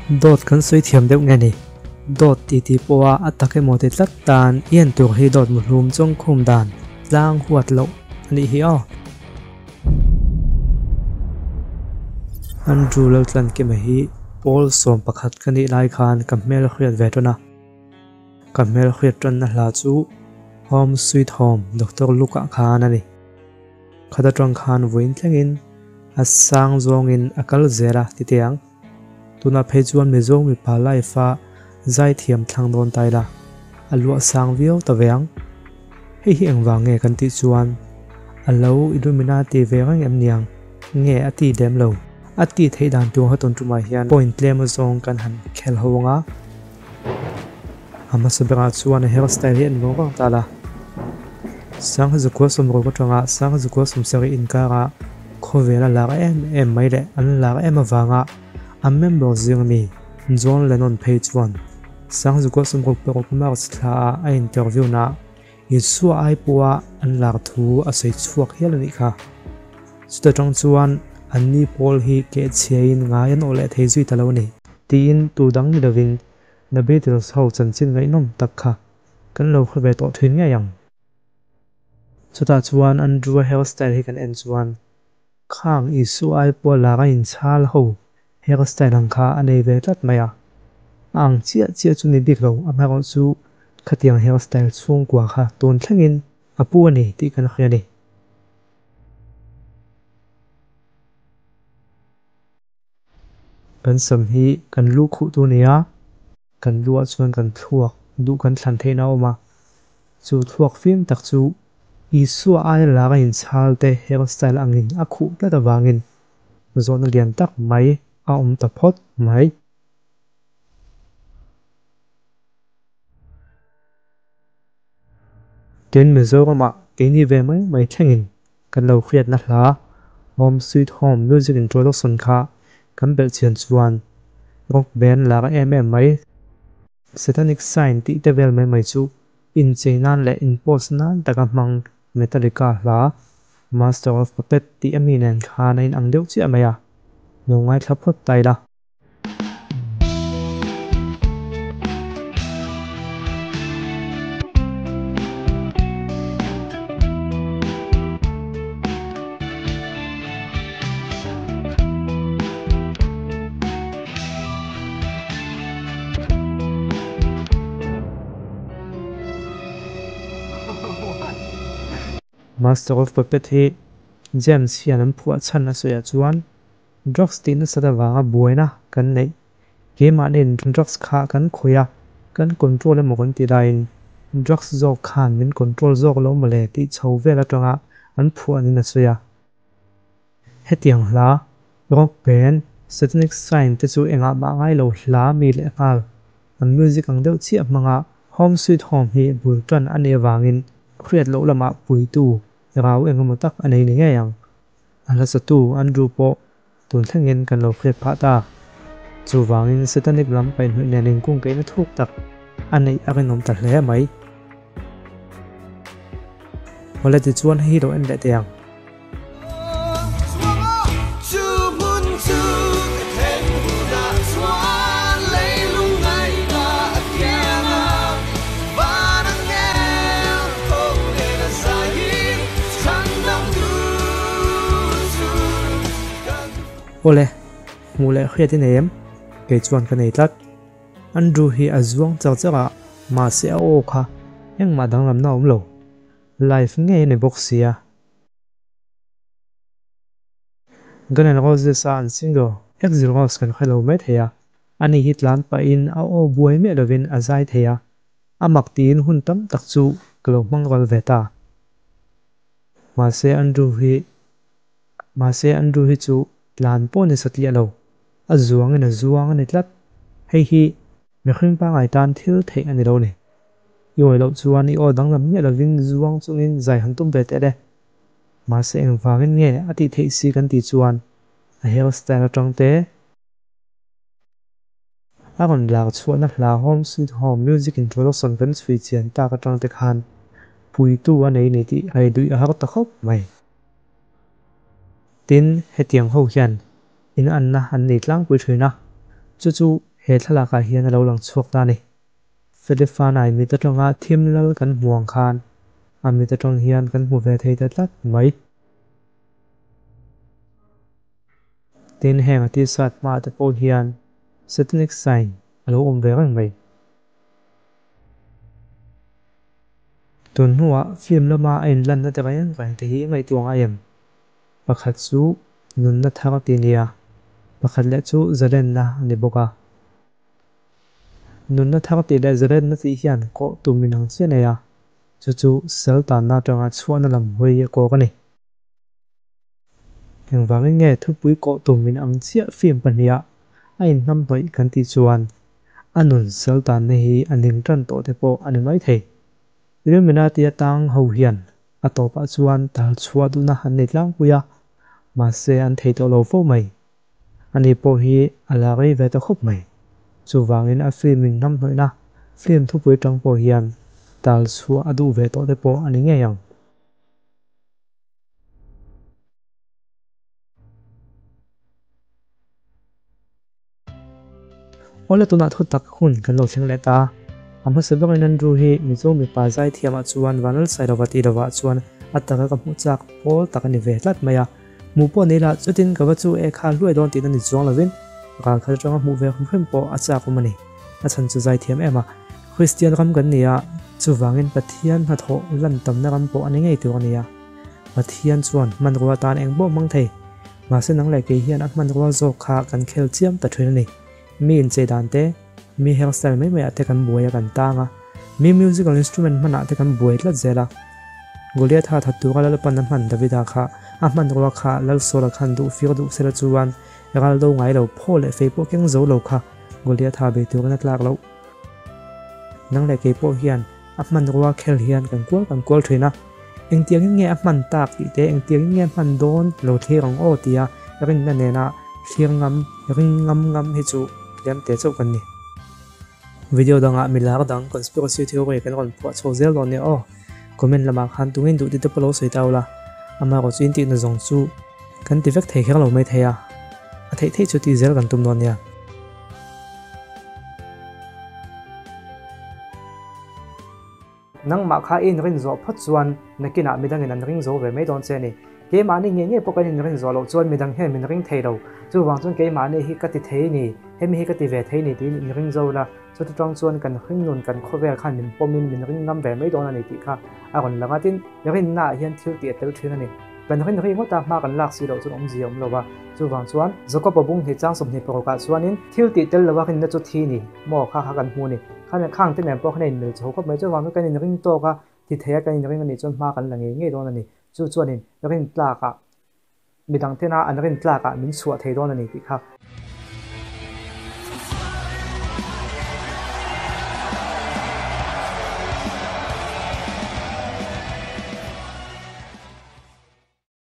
Dawt kan sawi thiam deuh nge ni? Dawt ti ti pawha a tak emaw ti tlat tan i en tur hi dawt muhlum chawngkhum dan tlang huat loh a nih hi aw. Andrew Laltlankima hi pawl 11 ka nih lai khan ka hmel hriat ve tan a. Ka hmel hriat tanna hla chu Home Sweet Home Doctor Luke ah khan a ni. Khat atang khan vawiin thlengin a sang zawngin a kal zel a ti teh ang. Tunah phei chuan Mizo mipa life a zaithiam thlang dawn ta ila, a luah sang viau ta ve ang. Hei hi engvang nge kan tih chuan a lo Illuminati ve reng em niang? Nge a ti lem lo? A ti theih dan tur haw tawn tumah hian point tlem azawng kan han khel ho ang a. A hmasa berah chuan a hairstyle hi a ni vang vang ta la. 1960 atanga 1970 inkarah khawvel a lar em em mai leh an lar em avanga a member zing ami John Lennon phei chuan 1966 March thla ah a interview naah Isua ai pawha an lar thu a sawi chhuak hial a nih kha. Chuta tang chuan anni pawl hi kehchhiain ngai an awh leh thei zui ta lo a ni. Tiin tu dang ni lovin The Beatles ho chanchin ngaihnawm tak kha kan lo hre ve tawh thin ngei ang. Chutah chuan Andrew-a hairstyle hi kan en chuan khang Isua ai pawh lar a inchhal ho hairstyle ang kha a nei ve tlat mai a. A ang chiah chiah chu ni bik lo, amaherawh chu khatiang hairstyle chhungkua kha tun thlengin a pu a ni tih kan hria a ni. Kan sam hi kan lu khuh tu nia, kan lu ah chuan kan thluak duh kan thlan theihna a awm a, chu thluak fim tak chu Isua aia lar a inchhal te hairstyle angin a khuh tlat avangin zawhna lian tak mai a awm ta phawt mai. Tin, Mizoramah keini ve mai mai thlengin kan lo hriatna hla Home Sweet Home music introduction kha kan belh chian chuan rock band lar em em mai Satanic Sign tih te vel mai mai chu inchei nan leh in post nan taka hmang Metallica hla Master of Puppet tih ami nen khan a inang deuh chiah mai a, lo ngaithla phawt ta ila. Master of Puppet hi James hian an phuah chhan a sawiah chuan Drugs tih nasat avanga buaina kan neih. Keimahniin drugs kha kan khawih a, kan control emaw kan ti laiin drugs zawk khan min control zawk lo mawle tih chho vel atanga an phuah niin a sawi a. Hetiang hla, rock band, satanic sign te chu engah mah ngai lo hla mi leh nghal. An music ang deuh chiah hmanga Home Sweet Home hi bul tan a nih avangin hriat loh lamah puitu rau engemaw tak a nei ni ngei ang. A hlasatu Andrew pawh tun thlengin kan lo hriat phah ta. Chuvangin Satanic lam paihhnawih nen inkungkaihna thuk tak a neih a rinawm ta hle mai. Awle tichuan hei hi lo en leh teh ang. Awle, hmuh leh hriat i nei em? Kei chuan ka nei tlat. Andrew hi a zuang char char a, mahse a aw kha engmah danglamna a awm lo. Live ngei a ni bawk sia. Gun N Roses a an single Axl Rose kan hre lo mai thei a, ani hi tlan pahin a aw buai miah lovin a zai thei a, a mak tiin hun tam tak chu ka lo hmang ral ve ta. Mahse Andrew hi Mahse Andrew hi chu tlan pawh ni satliah lo, a zuangin a zuang a ni tlat. Hei hi mihring pangngai tan thil theih a ni lo ni. I awih loh chuan i aw danglam miah lovin zuang chungin zai han tum ve teh le. Mahse engvangin nge a tih theih si kan tih chuan a hairstyle atang te a rawn lar chhuahna hla Home Sweet Home music introduction kan chhui chian tak atang te khan puitu a nei ni tih hai duih a har ta khawp mai. Tin, hetiang ho hian in anna an nei tlangpui thin a, chu chu he thlalakah hian a lo lang chhuak ta a ni. Felifanai mit atanga thim lal kan hmu ang khan a mit atang hian kan hmu ve thei ta tlat mai. Tin, heng a t-shirt hmaah te pawh hian satanic sign a lo awm ve reng mai. Tun hnuah film lama a inlanna te reng reng te hi ngaihtuah ngai em? Pakhat chu nunna thar tih a ni a, pakhat leh chu zalenna a ni bawk a. Nunna thar tih leh zalenna tih hian kawh tum inang chiah nei a, chu chu sal tanna atanga chhuahna lam hawi a kawk a ni. Engvangin nge thupui kawh tum inang chiah film pahniha a inhnamhnawih kan tih chuan a nun sal tanna hi a ning tan tawh te pawh a ni maithei. Illuminati atang ho hian a tawpah chuan tal chhuah duhna an nei tlangpui a, mahse an thei tawh lo fo mai. Ani pawh hi a la rei ve ta khawp mai. Chuvangin a film inhnamhnawihna film thupui atang pawh hian tal chhuah a duh ve tawh te pawh a ni ngei ang. Awle tunah thu tak hun kan lo thleng leh ta. A hmasa berin Andrew hi Mizo mipa zaithiamah chuan Vanlalsailova tih lovah chuan a taka ka hmuh chak pawl tak a ni ve tlat mai a. Hmuh pawh ni la chutin ka va chu e kha hluai dawn tihna ni chuang lovin ral khat atanga hmuh ve hrim hrim pawh a chak awm a ni. A chhan chu zaithiam em a. Kristian ram kan ni a, chuvangin Pathian hnathawh lan tamna ram pawh a ni ngei tur a ni a. Pathian chuan hmanrua atan eng pawh hmang thei. Mahse nang leh kei hian a hmanrua zawk kha kan khel chiam ta thin a ni. Mi inchei dan te, mi hairstyle mai maiah te kan buai a kan tang a, mi musical instrument hmanah te kan buai tlat zel a. Goliatha that tura Lalpan a hman Davida kha a hmanrua kha Lal Saula khan duh fir duh sela chuan ral do ngai lo phaw leh fei pawh keng zo lo kha Goliatha bei turin a tlak loh. Nang leh kei pawh hian a hmanrua khel hian kan kual kan kual thin a, engtiangin nge a hman tak tih te, engtiangin nge a hman dawn lo thlir ang aw tia rinna nena thlir ngam, ring ngam ngam hi chu tlem te chauh kan ni. Video dangah mi lar dang conspiracy theory kan rawn phuah chho zel dawn nia aw. Comment lamah khan tungin duh ti te pawh lo sawi ta ula, amaherawh chu intihna zawng chu kan ti vek thei kher lo mai thei a, a theih theih chu tih zel kan tum dawn nia. Nangmah kha i inrin zawh phawt chuan nakinah midangin an ring zo ve mai dawn che a ni. Keimahni ngei ngei pawh kan inrin zawh loh chuan midang hian min ring thei lo. Chuvang chuan keimahni hi ka ti thei ni, hemi hi ka ti ve thei ni tiin inring zo la, chuti tang chuan kan hringnun kan khawvel khan min pawmin min ring ngam ve mai dawn a ni tih kha a rawn lang a. Tin, rinnaah hian thil tih a tel thin a ni. Kan rin ri ngawt a, hma kan lak si loh chuan awmzia a awm lo va. Chuvang chuan Jakob-a bung hnih chang 26 ah chuanin thil tih tel lova rinna chu thi ni maw kha kha kan hmu a ni. Khan khang te nen pawh khan a inmil chho khawp mai. Chuvang chu kan inring tawk a, ti thei a kan inring a nih chuan hma kan la ngei ngei dawn a ni. Chu chuanin rin tlakah midang tena an rin tlakah min chhuah thei dawn a ni tih kha